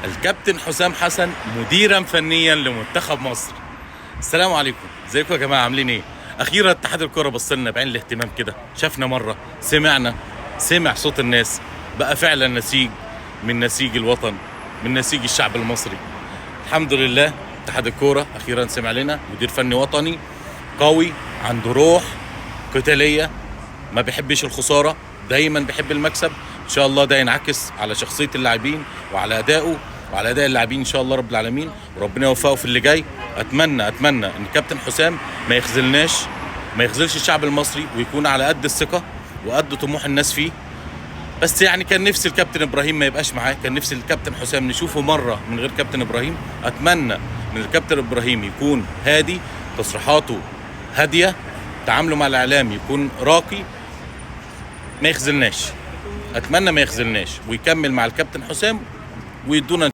الكابتن حسام حسن مديرا فنيا لمنتخب مصر. السلام عليكم، ازيكم يا جماعه، عاملين ايه؟ اخيرا اتحاد الكره بص لنا بعين الاهتمام كده، شافنا مره، سمعنا، سمع صوت الناس، بقى فعلا نسيج من نسيج الوطن، من نسيج الشعب المصري. الحمد لله اتحاد الكورة اخيرا سمع لنا، مدير فني وطني قوي، عنده روح قتاليه، ما بيحبش الخساره، دايما بيحب المكسب. ان شاء الله ده ينعكس على شخصية اللاعبين وعلى ادائه وعلى اداء اللاعبين ان شاء الله رب العالمين، وربنا يوفقه في اللي جاي. اتمنى ان كابتن حسام ما يخذلناش، ما يخذلش الشعب المصري، ويكون على قد الثقة وقد طموح الناس فيه. بس يعني كان نفسي الكابتن ابراهيم ما يبقاش معاه، كان نفسي الكابتن حسام نشوفه مرة من غير كابتن ابراهيم. اتمنى من الكابتن ابراهيم يكون هادي، تصريحاته هاديه، تعامله مع الاعلام يكون راقي، ما يخذلناش. اتمنى ما يخذلناش ويكمل مع الكابتن حسام ويدونا.